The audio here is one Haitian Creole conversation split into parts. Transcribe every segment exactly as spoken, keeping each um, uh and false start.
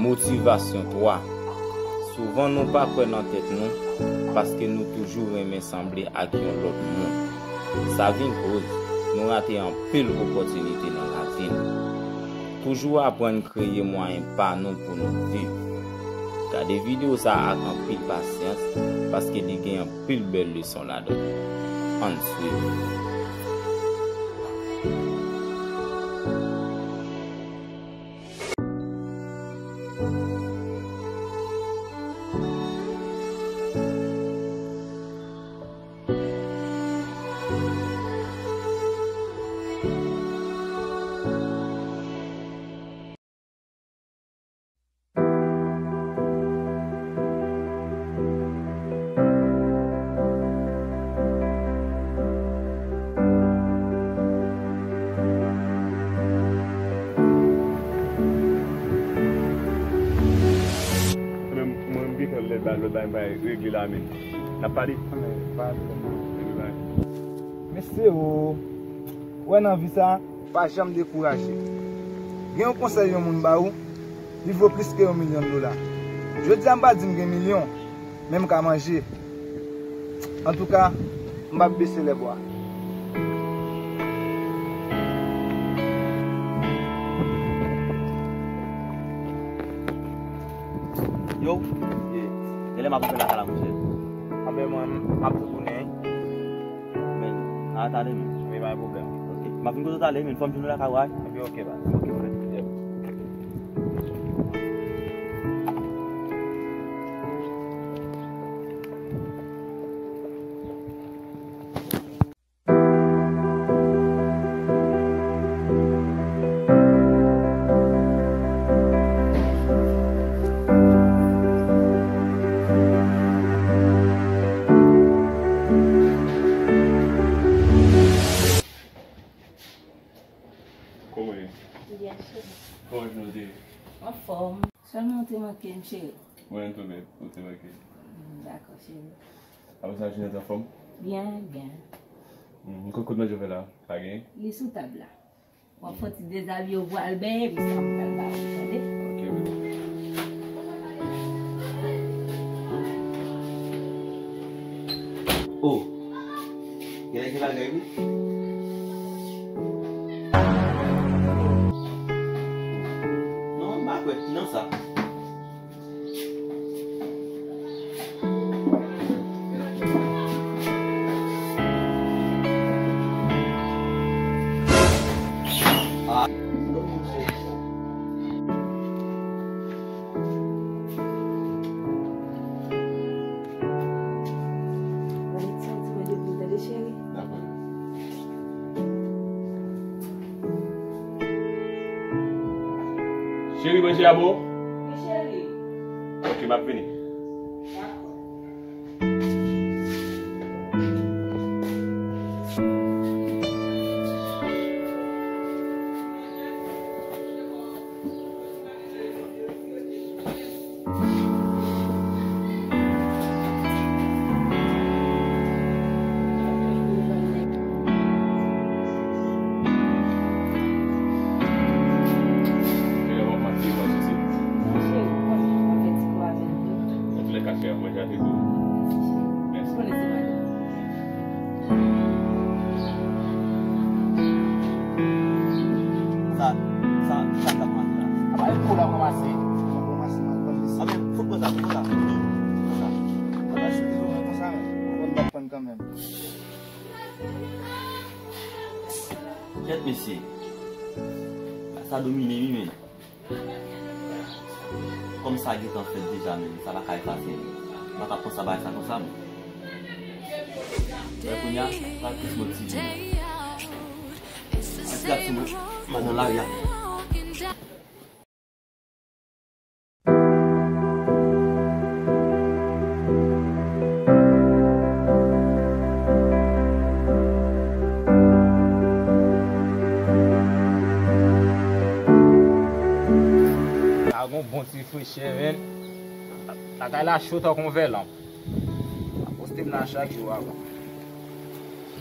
Motivasyon twa. Souvan nou pa kwè nan tèt nou paske nou toujou renmen sanble ak yon lòt moun. Sa vin koz nou rate anpil opòtinite nan lavi n. Toujou aprann kreye mwayen pa nou pou nou viv. Gade videyo sa a ak anpil pasyans paske li gen anpil bèl leson ladan l. Ann swiv. Mwen, mwen, m gen kè lè ba lòt bagay m pa regle la, men n ap pale. Anben, pa pwoblèm. Epi bay. Mesye o, wè nan vi sa, pa janm dekouraje. Gen yon konsèy yon moun ba ou, li vo plis ke yon milyon dola. Jodi a m pa di m gen milyon, men m ka manje. Antouka, m p ap bese lèbwa. Yo, e, genlè m ap rive lakay la, monchè. Anben, mwen, m ap retounen. Men, a, tande, men. Wi, pa gen pwoblèm. Ok. M ap vin kote w talè, men, fò m jwenn ou lakay ou a. Ok, ok, baz. Ok, frè. Yep. Kòman w ye? Byen, cheri. Kòman jounen w te ye? Anfòm. Sèlman ou te manke m, cheri. Mwen tou, beb, ou te manke m. Mm, dakò, cheri. Apre sa, jounen te anfòm? Byen, byen. Mm, kote, kote manje w fè la? Pa gen? Li sou tab la. W ap fè yon ti dezabiye, w pral benyen, epi sa m pral ba ou, tande? Ok, bebe. Oh! Genlè gen bagay, wi. Non, m pa kwè nan sa. Cheri, manje a bon? Wi, cheri. Ok, m ap vini. Dakò. Sa, sa, sa k ap pase la? Apa e kou la ranmase? Mwen ranmase mal ban mesye. Anben, fout konsa, fout konsa. Fout konsa. Mwen pa sou te konsa, men mwen konn bat pann kanmenm. Kèt mesye. Sa domine wi, men. Kòm sa gentan fèt deja, men sa pa ka efase, men. M pa ka pran sa bagay sa konsa, men. Men kounye a, m pral plis motive. Mwen ti ap sou mwen, mwen nan lari a. A gon bon ti frechè, men. Lakay la cho tankou yon vè lanp. A poste m la chak jou avan.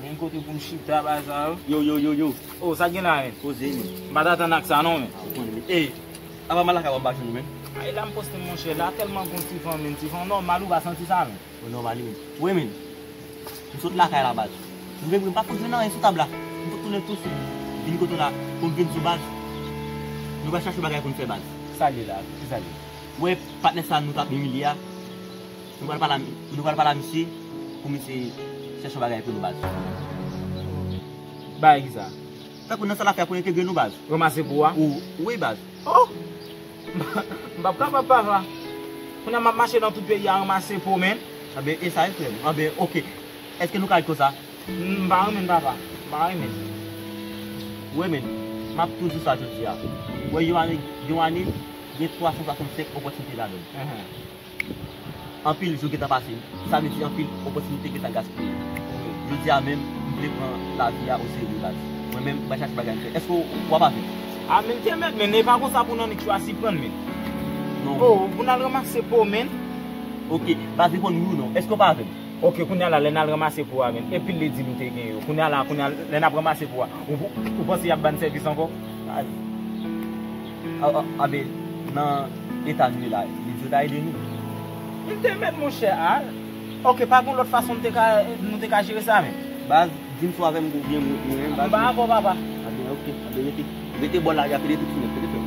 Menm kote pou m chita, bagay sa yo. Yo, yo, yo, yo. Oh, sa k gen la, men? Poze, men. M pa t atann ak sa, non, men. A, ou konnen, men. Ey, apa m al lakay ou, m pa jwenn ou, men? Ay la m poste monchè, la tèlman gon ti van, men ti van nòmal, ou pa santi sa, men? Ou nòmal, wi, men. Wi, men. M sot lakay la, baz. M vin, m pa fout jwenn anyen sou tab la. M fout tounen tou sou. Vin kote w la, pou m vin sou, baz. Nou pral chache bagay pou n fè, baz. Sa l ye la? Kisa l ye? Ou wè patnè sa nou t ap imilye a? Nou pral pale a, nou pral pale a misye pou misye chèche yon bagay pou nou, baz. Bagay kisa? Tankou nan sa l ap fè pou entegre nou, baz. Ranmase po a? Ou, wi, baz. Oh! M p ap kapab, papa. Kounye a m ap mache nan tout peyi a ranmase po, men. Anben, e sa, e frè m. Anben, oke. Èske nou ka ret konsa? M pa renmen, papa. M pa renmen. Wi, men. M ap toujou sa jodi a. Wè, yon ane, yon ane, gen twa san swasannsenk opòtinite ladan l. Anpil jou gentan pase. Sa vle di anpil opòtinite gentan gaspiye. Jodi a menm, m vle pran lavi a oserye, baz. Mwen menm, m pral chache bagay m fè. Èske w, w ap avè m? A, men te mèt, men e pa konsa pou nan nèg chwazi pran, men. Non. Oh, pou n al ranmase po, men. Oke, baz, reponn wi ou non. Èske w pa avè m? Oke, kounye a la, lè n al ranmase po a, men. Epi l di nou te gen yo. Kounye a la, kounye a, lè n ap ranmase po a, ou, ou panse y ap ban n sèvis ankò? Baz. A, a, anben, nan eta nou ye la, li di yo ta ede nou. M te mèt, monchè, a. Oke, pa gen lòt fason m te ka, nou te ka jere sa, men. Baz, di m si w avè m oubyen mwen, mwen, baz. M pa avè w, papa. Anben, oke, anben, rete, rete bò lari a, pede tout sou nèt, pede fè.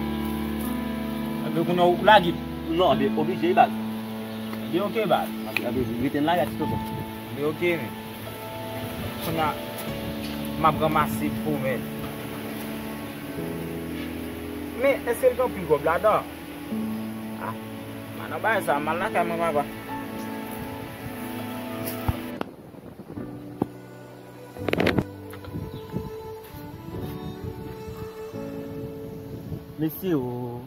Anben, kounye a w lage. Non, anben, oblije, baz. Anben, oke, baz. Anben, anben, rete nan lari a, ti tonton. Anben, oke, men. Kounye a, m ap ranmase po, men. Men, èske l gen anpil kòb ladan? Ah, m a nan bagay sa, m al lakay mwen, papa. Mesye o.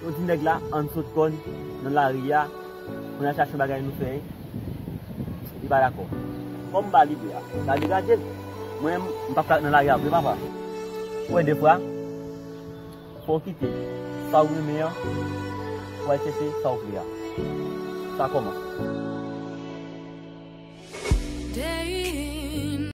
Yo di nèg la, ann sot kò n nan lari a, pou n al chache bagay nou fè, li pa dakò. Kòm m pa li vre a, gade, gade l. Mwen, m p ap ka ret nan lari a vre, papa. Ou wè, defwa, fò w kite sa w renmen an, pou w al chèche sa w vle a. Sa kòman?